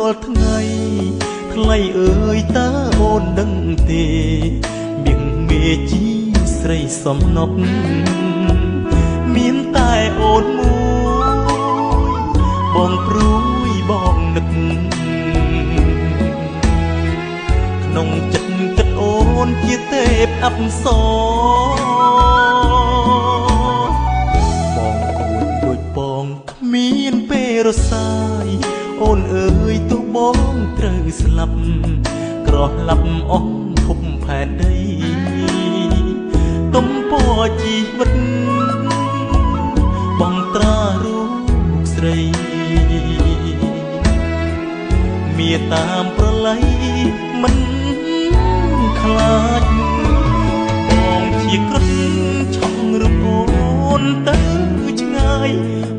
រាល់ថ្ងៃថ្លៃអើយតើអូនដឹងទេមៀងមេជីស្រីសំណប់មានតែអូនមួយបងព្រួយបងនឹកក្នុងចិត្តគិតអូនជាទេពអប្សរបងគួចដូចបងគ្មានពេលរសាយអូនអើយទោះបងត្រូវស្លាប់ក្រឡាប់អស់ភពផែនដីទំព័រជីវិតបងត្រារូបស្រីមាតាមប្រឡ័យមិនខ្លាចបងជាក្រឹតឆក់រូបអូនទៅឆ្ងាយ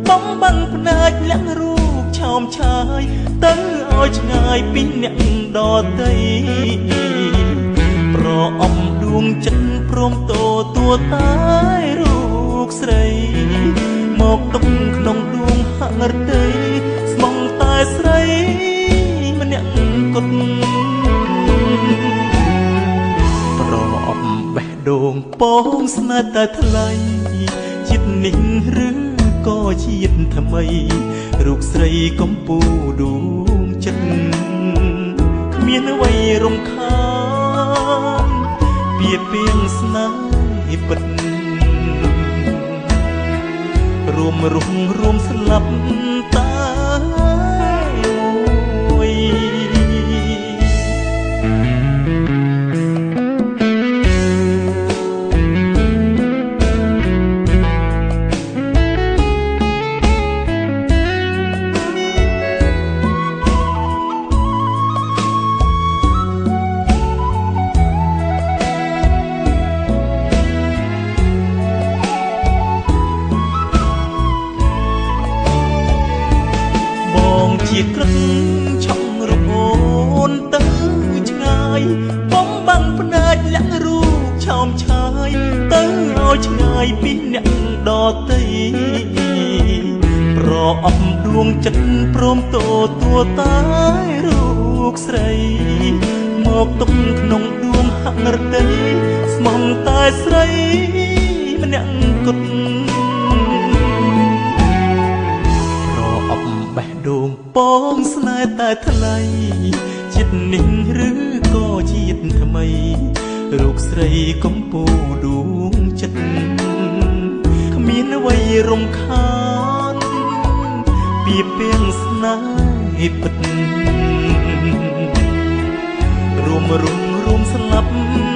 បំបាំងភ្នែកលាក់រូបឆោមឆាយទៅឲ្យឆ្ងាយពីអ្នកដទៃប្រអំដួងចិត្តព្រមតទួតែរូបស្រីមកទុកក្នុងដួងហឫទ័យស្មងតែស្រីម្នាក់គត់ប្រអប់បេះដូងពងស្នេហ៍តែថ្លៃជាតិនេះឬក៏ជាតិថ្មីរូបស្រីកំពូដួងចិត្តគ្មានអ្វីរំខានពីពីងស្នេហ៍ពិតរួមរុំរួមស្លាប់តែមួយជាក្រឹតឆក់រូបអូនទៅឆ្ងាយបំបាំងភ្នែកលាក់រូបឆោមឆាយទៅឲ្យឆ្ងាយពីអ្នកដទៃប្រអប់ដួងចិត្តព្រមតទួតែរូបស្រីមកទុកក្នុងដួងហឫទ័យស្មងតែស្រីម្នាក់គត់បេះដូងពងស្នេហ៍តែថ្លៃជាតិនេះឬក៏ជាតិថ្មីរូបស្រីកំពូដួងចិត្តគ្មានអ្វីរំខានពីពីងស្នេហ៍ពិតរួមរុំរួមស្លាប់